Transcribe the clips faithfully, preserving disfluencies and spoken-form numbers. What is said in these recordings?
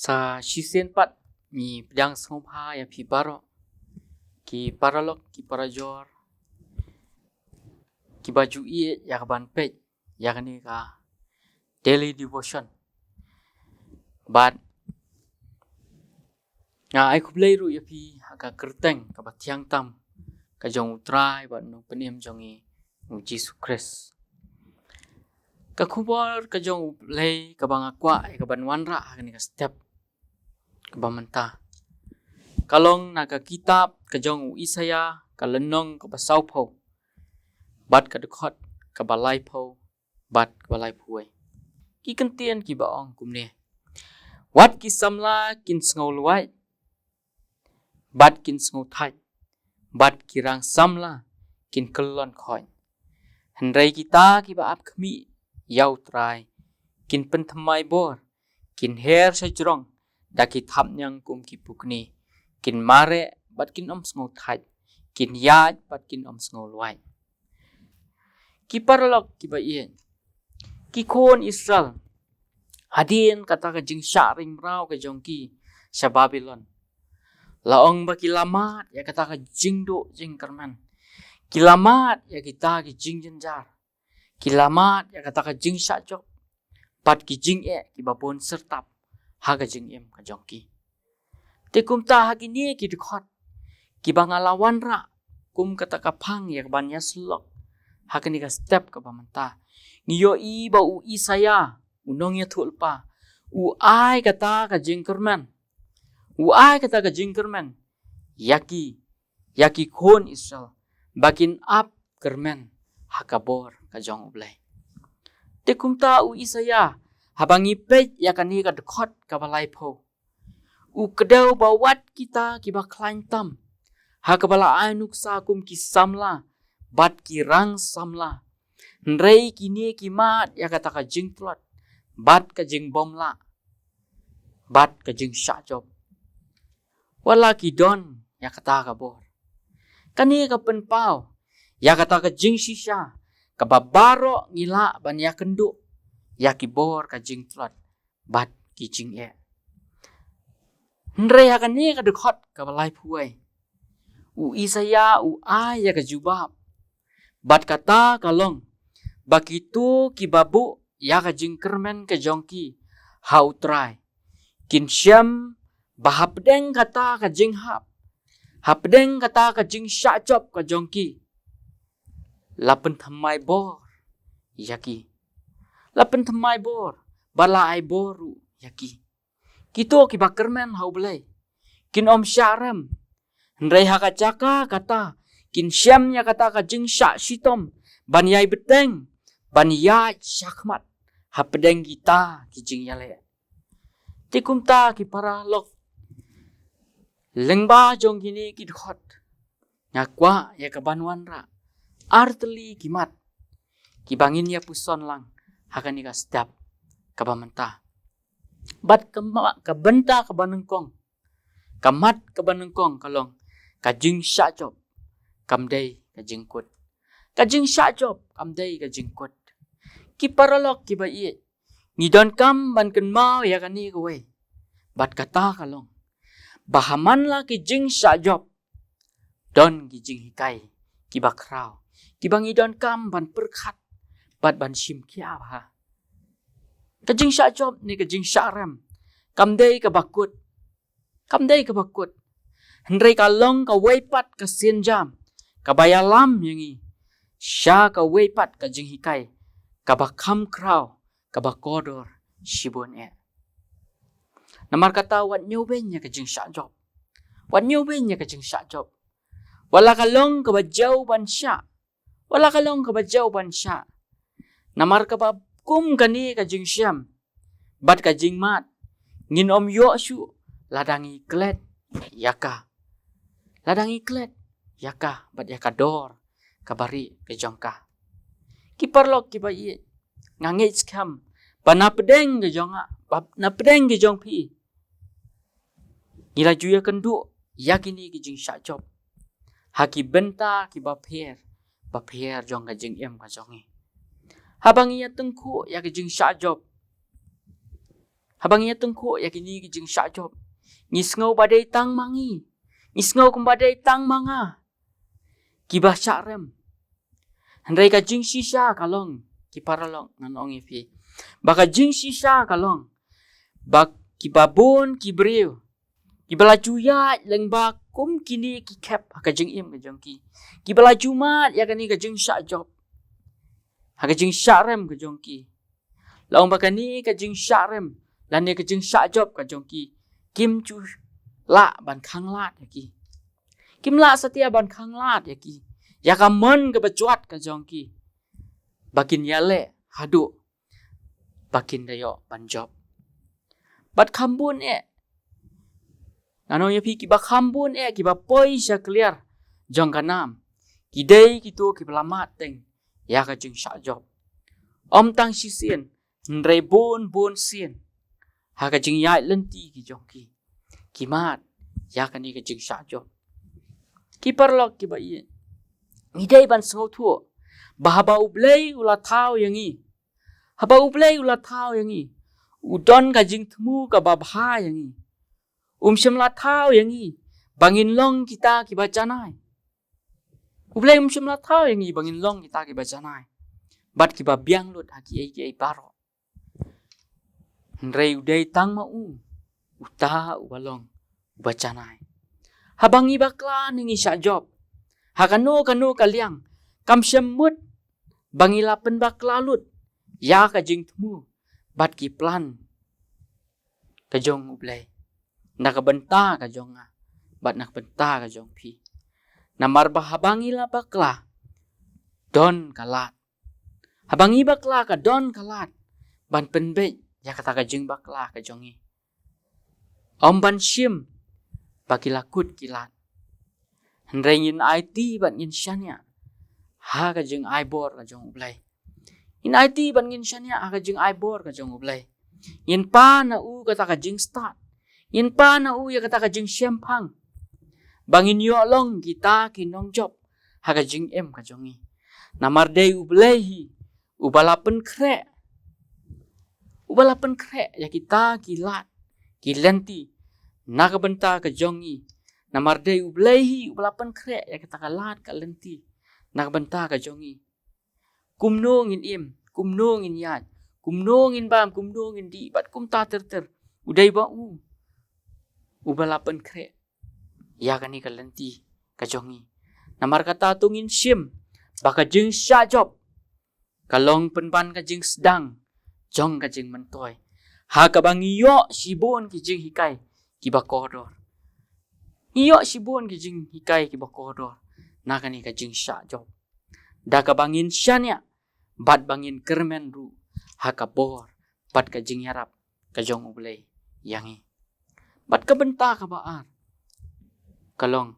Ta shisien pat ngi pdiang sngewbha ïa phi baroh ki paralok ki parajor kiba ju ïeit ïa ka ban peit ïa kane ka daily devotion. Bad nga ai khublei ruh ïa phi ha ka kyrteng kaba thiang tam ka jong U Trai bad U Nongpynim jong ngi U Jisu Khrist. Ka khubor ka jong U Blei kaba nga kwah ïa ka ban wanrah ha kane ka step kaba mynta ka long na ka kitab ka jong U Isaïah, ka lynnong kaba sawphew bad ka dkhot kaba laiphew bad kaba laiphew wei. Ki kyntien kiba ong kumne: Wat ki samla kin sngew lwait bad kin sngew thait, bad ki rang samla kin kyllon khoit. Hynrei kita kiba ap khmih ïa U Trai kin pynthymmai bor, kin her sha jrong da ki thapniang kum ki pukni, kin mareh bad kin ym sngew thait, kin ïaid bad kin ym sngew lwait. Ki paralok kiba ïeit, ki khun Israel, hadien kata ka jingshah ring mraw ka jong ki sha Babilon, la ong ba ki la mad ïa kata ka jingduh jingkyrmen, ki la mad ïa kita ki jingjynjar, ki la mad ïa kata ka jingshah jop bad ki jingeh kiba bun syrtap ha ka jingim ka jong ki. Te kumta ha kine ki dkhot kiba nga la wanrah kum kata ka phang ïa ka ban ïasyllok ha kane ka step kaba mynta, ngi ïohi ba U Isaïah, u nongïathuhlypa, u ai kata ka jingkyrmen, u ai kata ka jingkyrmen ïa ki, ïa ki khun Israel ba kin ap kyrmen ha ka bor ka jong U Blei. Te kumta U Isaïah, haba ngi peit ïa kane ka dkhot kaba laiphew, u kdew ba wat kita kiba khlaiñ tam ha kaba la ai nuksa kum ki samla bad ki rang samla, hynrei kine ki mad ïa kata ka jingtlot bad ka jingbymlah bad ka jingshah jop. Wat la ki don ïa kata ka bor, kane ka pynpaw ïa kata ka jingshisha kaba baroh ngi lah ban ïakynduh ïa ki bor ka jingtlot bad ki jingeh. Hynrei ha kane ka dkhot kaba laiphew wei, U Isaïah u ai ïa ka jubab bad kata ka long ba kito kiba buh ïa ka jingkyrmen ka jong ki ha U Trai kin shem ba hapdeng kata ka jinghap, hapdeng kata ka jingshah jop ka jong ki, la pynthymmai bor ïa ki, la pynthymmai bor bad la ai bor ruh ïa ki. Kito kiba kyrmen ha U Blei kin ym shah rem, hynrei ha ka jaka kata kin shem ïa kata ka jingshah shitom ban ïai bteng, ban ïaid shakhmat hapdeng kita ki jingïaleh. Te kumta ki paralok, lyngba jong kine ki dkhot, nga kwah ïa ka ban wanrah ar tylli ki mat kiba ngin ïa puson lang ha kane ka step kaba mynta. Bad ka ma-, ka bynta kaba nyngkong, ka mat kaba nyngkong ka long ka jingshah jop kam dei ka jingkut. Ka jingshah jop kam dei ka jingkut. Ki paralok kiba ïeit, ngi donkam ban kynmaw ïa kane kawei. Bad kata ka long ba ha man la ki jingshah jop, don ki jinghikai kiba khraw kiba ngi donkam ban pyrkhat bad ban shim khia bha. Ka jingshah jop ne ka jingshah rem kam dei kaba kut, kam dei kaba kut, hynrei ka long kawei pat ka sienjam kaba ïalam ïa ngi sha kawei pat ka jinghikai kaba kham khraw, kaba kordor shibun eh. Namar kata wat ñiewbeiñ ïa ka jingshah jop. Wat ñiewbeiñ ïa ka jingshah jop. Wat la ka long kaba jew ban shah. Wat la ka long kaba jew ban shah. Namar kaba kum kane ka jingshem bad ka jingmad, ngin ym ïoh shuh lada ngi klet ïa ka. Lada ngi klet ïa ka bad ïa ka dor kaba rieh ka jong ka. Ki paralok kiba ïeit, nga ngeit skhem ba na pdeng ka jong nga, ba na pdeng ka jong phi, ngi la ju ïakynduh ïa kine ki jingshah jop ha ki bynta kiba pher bapher jong ka jingim ka jong ngi. Haba ngi ïatyngkhuh ïa ki jingshah jop, Haba ngi ïa tyngkhuh ïa kine ki jingshah jop, ngi sngew ba dei tang ma ngi, ngi sngew kumba dei tang ma nga kiba shah rem. Hynrei ka jingshisha ka long, ki paralok, ngan ong ïa phi, ba ka jingshisha ka long ba kiba bun ki briew kiba la ju ïaid lyngba kum kine ki khep ha ka jingim ka jong ki, kiba la ju mad ïa kane ka jingshah jop ha ka jingshah rem ka jong ki, la ong ba kane ka jingshah rem lane ka jingshah jop ka jong ki kim ju lah ban khanglad ïa ki. Kim lah satia ban khanglad ïa ki ïa ka mon kaba jwat ka jong ki, ba kin ïaleh haduh ba kin da ïoh ban jop. Bad kham bun eh, ngan ong ïa phi, kiba kham bun eh kiba poi sha kliar jong ka nam, ki dei kito kiba la mad teng ïa ka jingshah jop. Ym tang shisien, hynrei bun bun sien ha ka jingïaid lynti ki jong ki, ki mad ïa kane ka jingshah jop. Ki paralok kiba ïeit, ngi dei ban sngewthuh ba haba U Blei u la thaw ïa ngi, haba U Blei u la thaw ïa ngi, u don ka jingthmu kaba bha ïa ngi. Um shym la thaw ïa ngi ba ngin long kita kiba janai. U Blei um shym la thaw ïa ngi ba ngin long kita kiba janai bad kiba biang lut ha kiei kiei baroh. Hynrei u dei tang ma u, uta uba long uba janai. Haba ngi bakla ne ngi shah jop ha kano kano ka liang, kam shym mut ba ngi la pynbakla lut ïa ka jingthmu bad ki plan ka jong U Blei na ka bynta ka jong nga bad na ka bynta ka jong phi. Namar ba haba ngi la bakla, don ka lad. Haba ngi bakla, ka don ka lad ban pynbeit ïa kata ka jingbakla ka jong ngi. Ym ban shim ba ki la kut ki lad. Hynrei ngin aiti bad ngin shaniah ha ka jingai bor ka jong U Blei. Ngin aiti bad ngin shaniah ha ka jingai bor ka jong U Blei. Ngin pan na u kata ka jingstad. Ngin pan na u ïa kata ka jingshemphang ba ngin ïoh long kita ki nongjop ha ka jingim ka jong ngi. Namar dei U Blei hi uba la pynkhreh, uba la pynkhreh ïa kita ki lad ki lynti na ka bynta ka jong ngi. Namar dei U Blei hi uba la pynkhreh ïa kita ka lad ka lynti na ka bynta ka jong ngi. Kumno ngin im, kumno ngin ïaid, kumno ngin bam, kumno ngin dih bad kumta ter ter, u dei ba u uba la pynkhreh ïa kane ka lynti ka jong ngi. Namar kata to ngin shim ba ka jingshah jop ka long pynban ka jingsdang jong ka jingmyntoi ha kaba ngi ïoh shibun ki jinghikai kiba kordor. Ngi ïoh shibun ki jinghikai kiba kordor na kane ka jingshah jop da kaba ngin shaniah bad ba ngin kyrmen ruh ha ka bor bad ka jingïarap ka jong U Blei ïa ngi. Bad ka bynta kaba ar ka long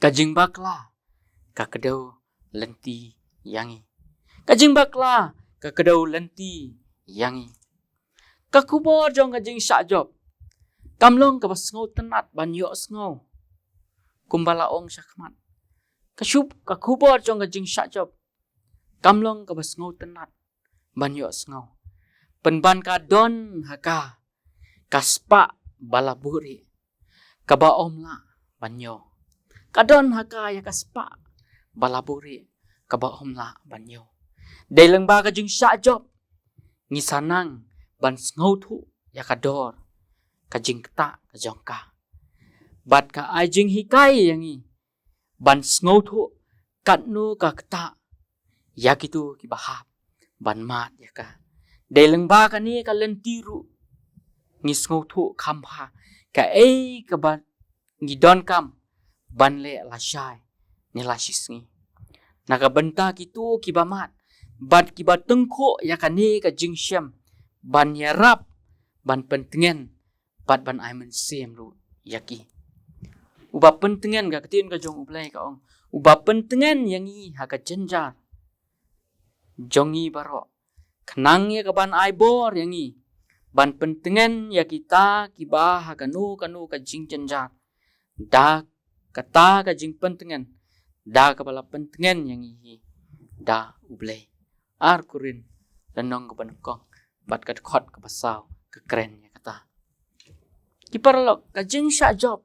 ka jingbakla ka kdew lynti ïa ngi. Ka jingbakla ka kdew lynti ïa ngi. Ka khubor jong ka jingshah jop kam long kaba sngewtynnat ban ïohsngew kumba la ong shakhmat. Ka shup, ka khubor jong ka jingshah jop kam long kaba sngewtynnat ban ïohsngew. Pynban ka don ha ka ka spah ba la buhrieh kaba ym lah ban ïoh. Ka don ha ka ïa ka spah ba la buhrieh kaba ym lah ban ïoh. Dei lyngba ka jingshah jop ngi sa nang ban sngewthuh ïa ka dor ka jingktah ka jong ka. Bad ka ai jinghikai ïa ngi ban sngewthuh katno ka ktah ïa kito kiba hap ban mad ïa ka. Dei lyngba kane ka lynti ruh ngi sngewthuh kham bha kaei kaba ngi donkam ban leh lashai ne lashisngi na ka bynta kito kiba mad bad kiba tyngkhuh ïa kane ka jingshem ban ïarap ban pyntngen bad ban ai mynsiem ruh ïa ki. Uba pyntngen, ka ktien ka jong U Blei ka ong, uba pyntngen ïa ngi ha ka jynjar jong ngi baroh, khnang ïa ka ban ai bor ïa ngi ban pyntngen ïa kita kiba ha kano kano ka jingjynjar da kata ka jingpyntngen da kaba la pyntngen ïa ngi hi da U Blei. Ar Korinth lynnong kaba nyngkong bad ka dkhot kaba saw ka kren ïa kata. Ki paralok, ka jingshah jop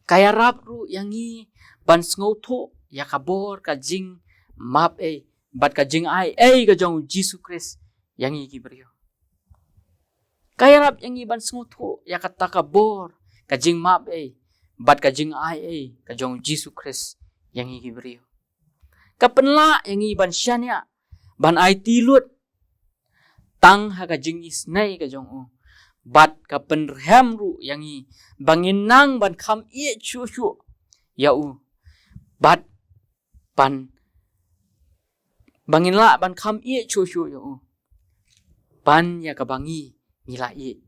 ka ïarap ruh ïa ngi ban sngewthuh ïa ka bor ka jingmap ei bad ka jingai ei ka jong u Jisu Khrist ïa ngi ki briew. Ka ïarap ïa ngi ban sngewthuh ïa kata ka bor ka jingmap ei bad ka jingai ei ka jong u Jisu Khrist ïa ngi ki briew. Ka pynlah ïa ngi ban shaniah, ban aiti lut tang ha ka jingisynei ka jong u. Bad ka pynrhem ruh ïa ngi ba ngin nang ban kham ïeit shuh shuh ïa u. Bad ban, ba ngin lah ban kham ïeit shuh shuh ïa u. Ban ïa kaba ngi, ngi la ïeit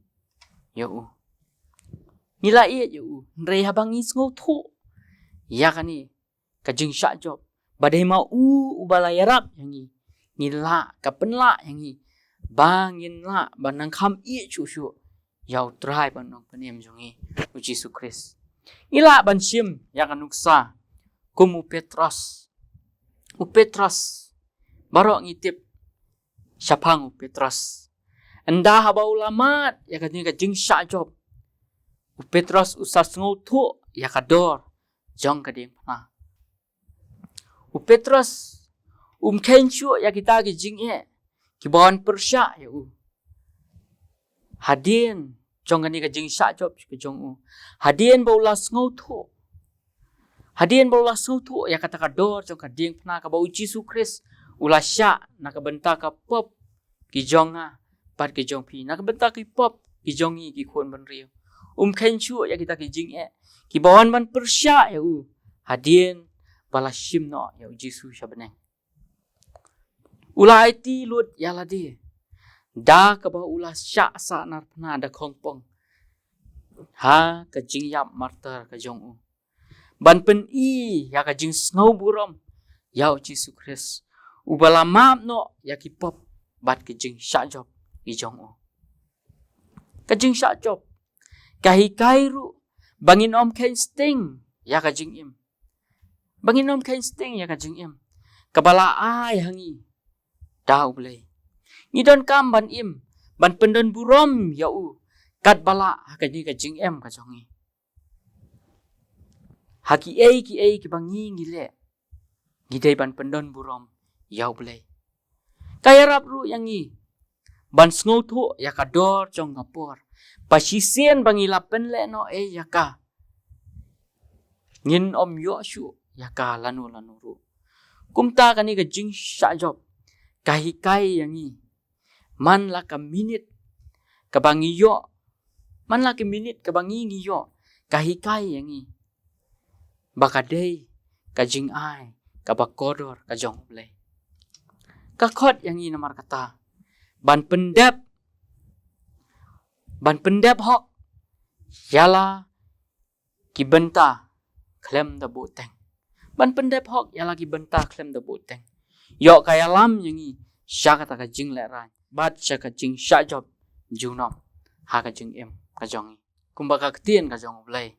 ïa u. Ngi la ïeit ïa u. Hynrei haba ngi sngewthuh ïa kane ka jingshah jop, ba dei ma u uba la ïarap ïa ngi, ngi lah, ka pynlah ïa ngi ba ngin lah ban nang kham ïeit shuh shuh ïa u Trai bad u Nongpynim jong ngi, u Jisu Khrist. Ngi lah ban shim ïa ka nuksa kum u Petros. U Petros, baroh ngi tip shaphang u Petros. Ynda haba u la mad ïa kane ka jingshah jop, u Petros u sa sngewthuh ïa ka dor jong ka diengphna. U Petros um kheiñ shuh ïa kita ki jingeh kiba wan pyrshah ïa u. Hadien jong kane ka jingshah jop ka jong u, hadien ba u la sngewthuh, hadien ba u la sngewthuh ïa kata ka dor jong ka diengphna kaba u Jisu Khrist u la shah na ka bynta ka pop ki jong nga bad ki jong phi, na ka bynta ki pop ki jong ngi ki khun bynriew. Um kheiñ shuh ïa kita ki jingeh kiba wan ban pyrshah ïa u hadien ba la shim noh ïa u Jisu sha bneng. U la aiti lut ïa lade da kaba u la shah sahnarphna da khongpong ha ka jingïap martyr ka jong u, ban pyni ïa ka jingsngewburom ïa u Jisu Khrist uba la map noh ïa ki pop bad ki jingshah jop ki jong u. Ka jingshah jop ka hikai ruh ba ngin ym kheiñ sting ïa ka jingim, ba ngin ym kheiñ sting ïa ka jingim kaba la ai ha ngi da U Blei. Ngi donkam ban im, ban pyndonburom ïa u katba lah ha kane ka jingim ka jong ngi. Ha kiei kiei kiba ngi ngi leh, ngi dei ban pyndonburom ïa U Blei. Ka ïarap ruh ïa ngi ban sngewthuh ïa ka dor jong ka por, ba shisien ba ngi la pynleh noh ei ïa ka, ngin ym ïoh shuh ïa ka lano lano ruh. Kumta kane ka jingshah jop ka hikai ïa ngi, man la ka minit kaba ngi ïoh, man la ka minit kaba ngi ngi ïoh, ka hikai ïa ngi ba ka dei ka jingai kaba kordor ka jong U Blei. Ka khot ïa ngi namar kata ban pyndep, ban pyndep hok ïa la ki bynta khlem da buhteng. Ban pyndep hok ïa la ki bynta khlem da buhteng. Ïoh ka ïalam ïa ngi sha kata ka jinglehrain bad sha ka jingshah jop junom ha ka jingim ka jong ngi. Kumba ka ktien ka jong U Blei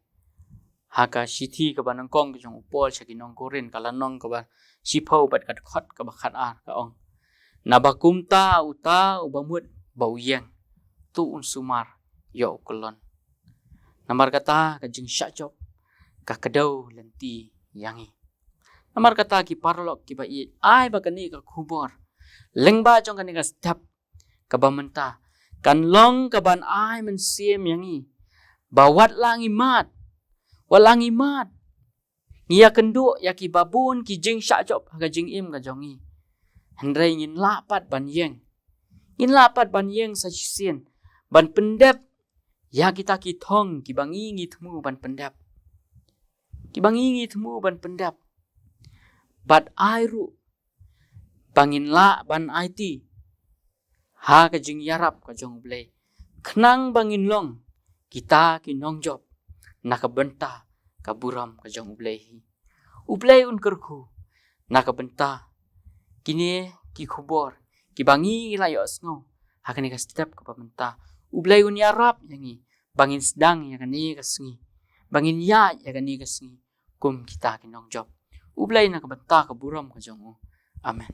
ha ka shithi kaba nyngkong ka jong u Paul sha ki nong Korinth, ka lynnong kaba shiphew bad ka dkhot kaba khatar ka ong: Naba kumta uta uba mut ba u ïeng, to un sumar ïa u kyllon. Namar kata ka jingshah jop ka kdew lynti ïa ngi. Namar kata ki paralok kiba ïeit, ai ba kane ka khubor lyngba jong kane ka step kaba mynta kan long kaban ai mynsiem ïa ngi ba wat la ngi mad, wat la ngi mad, ngi ïakynduh ïa kiba bun ki jingshah jop ha ka jingim ka jong ngi. Hynrei ngin lah pat ban ïeng, ngin lah pat ban ïeng sa shisien ban pyndep ïa kita ki thong kiba ngi ngi thmu ban pyndep, kiba ngi ngi thmu ban pyndep. Bad ai ruh ba ngin lah ban aiti ha ka jingïarap ka jong U Blei, khnang ba ngin long kita ki nongjop na ka bynta ka burom ka jong U Blei hi. U Blei un kyrkhu na ka bynta kine ki khubor kiba ngi la ïohsngew ha kane ka step kaba mynta. U Blei un ïarap ïa ngi ba ngin sdang ïa kane ka sngi, ba ngin ïaid ïa kane ka sngi kum kita ki nongjop U Blei na ka bynta ka burom ka jong u. Amen.